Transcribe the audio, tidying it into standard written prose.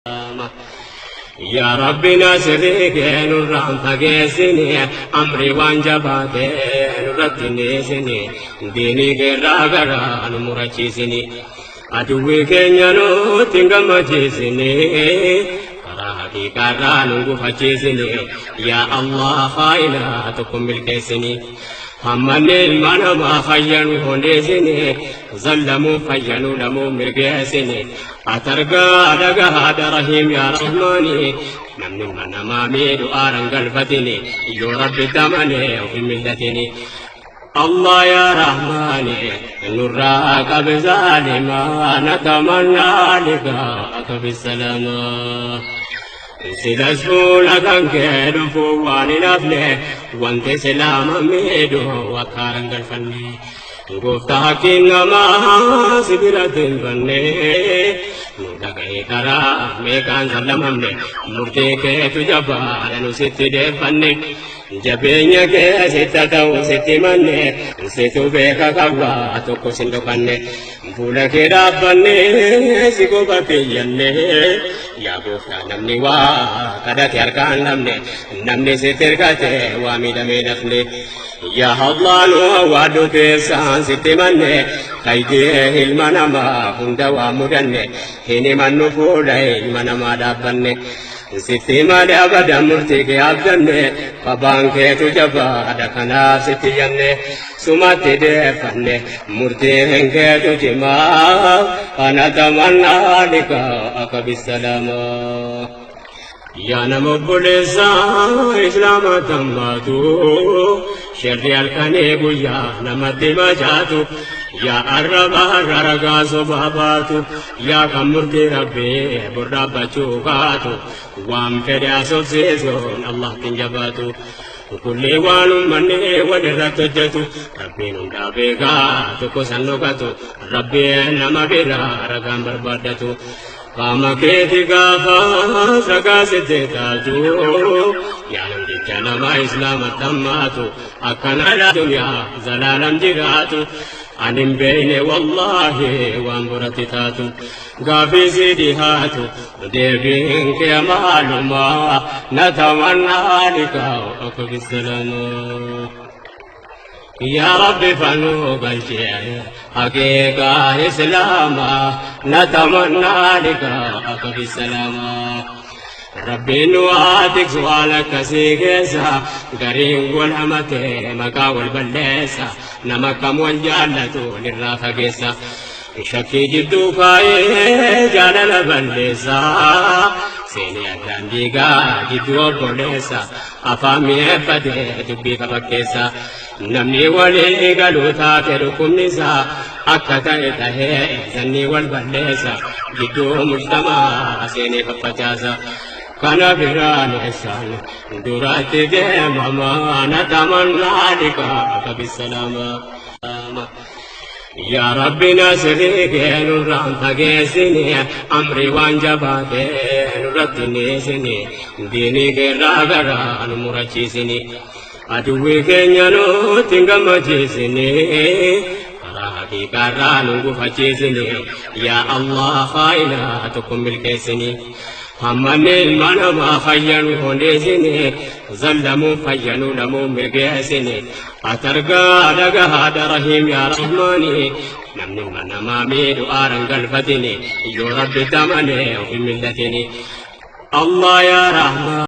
Yaa Rabbi nasrii kee nurraan fageessini, amri waan jabaate nurratti neessini, diinii keerraa garaa nu murachiisini, aduwwi keenya nutti hin gammachiisini, karaa haqiiqaarraa nu gufachiisini. Yaa Allah, faayilaa tokko milkeessini. Hammanni ilma namaa fayyanu hondeessini, zallamuu fayyanuu lamuu mirgeessini. Atargaa dhagahaadha rahiim yaa rahmaani, namni ilma namaa miidhu aaran galfatini, yoo Rabbi tamane of hin millatini. Allah ya Rahmani, nurraa qabe zaalimaa, natamannaa liqaaka bisalaamaa. Silas fuula kan kee dhufuu waan hin hafne, wanti islaama miidhu akka aaran galfanne. Gooftaa hakkiin namaa si biratti hin banne, nu dhaga'ee karaa meeqaan sallamamne, murtee keetu jabaadha nu sitti deeffanne. Jabeenya kee sitta ta'u sitti manne, situ beeka qawwaa tokko sin dhokanne. Fuula kee dhaabbanne si goba kiyyanne, yaa gooftaa namni waa kadhate harkaan dhabne, namni sitti hirkate waa miidhamee dafne. Yaa Allah, nu hawaadhu keessaan sitti manne, kaydee ilma namaa hunda waa mudanne, hin himannu fuula ilma namaa dhaabbanne. Sitti malee abadan murtii kee abdanne, qabaan keetu jabaadha kanaaf sitti yanne, sumatti deeffanne, murtiin keetu cimaa, kana tamannaa liqaaka bisalaamaa. Yaa nama obboleessaa islaama tammaatu, sharri halkanii guyyaa namatti machaatu, yaa arraba har'a ragaa sobaa baatu, yaa kan murtii Rabbii bor dhaabbachuu kaatu, waan fedhe asoofsiisuun Allahtiin jabaatu. Kullee waan uummanni wal irratti hojjetu, Rabbiin hundaa beekaa tokko san dhokatu, Rabbiin nama biraa ragaan barbaaddatu. Qaama keeti gaafa ragaa sitti taatu, yaa namticha nama islaama tammaatu, akkana duniyaa zalaalam jiraatu. Ani hin beekne wallaahi waan boratti taatu, gaafii si dhihaatu deebiin kee maalumaa, natamannaa liqaa'uka bisalaamaa. Yaa Rabbi, fanuu galchee haqiiqaa islaamaa, natamannaa liqaa'uka bisalaamaa. Rabbiin nu haa tiksu haala akkasii keessa, gariin wal hamatee maqaa wal balleessa, nama kam wal jaallatu walirraa fageessa. Shakkii jidduu kaa'ee jaalala balleessa. Seenii addaan diigaa jidduu obboleessa, afaan mi'eeffatee dubbii fafakkeessa. Namni walii galuu taate dhukkubni isaa akka ta'e tahee sanyii wal balleessa, jidduu mujtamaa seenee faffacaasa. Kana biraan eessaan duratti deemamaa, natamannaa liqaaka bisalaamaa. Yaa Rabbi, nasrii kee nurraan fageessini, amri waan jabaate nurratti neessini, diinii keerraa garaa nu murachiisini. Aduwwi keenya nutti hin gammachiisini, karaa haqiiqaarraa nu gufachiisini. Yaa Allah, faayilaa tokko milkeessini. Hammanni ilma namaa fayyanu hondeessini, zallamuu fayyanuu lamuu mirgeessini. Atargaa dhagahaadha rahiim yaa rahmaani, namni ilma namaa miidhu aaran galfatini, yoo Rabbi tamane of hin millatini. Allah yaa Rahmaan.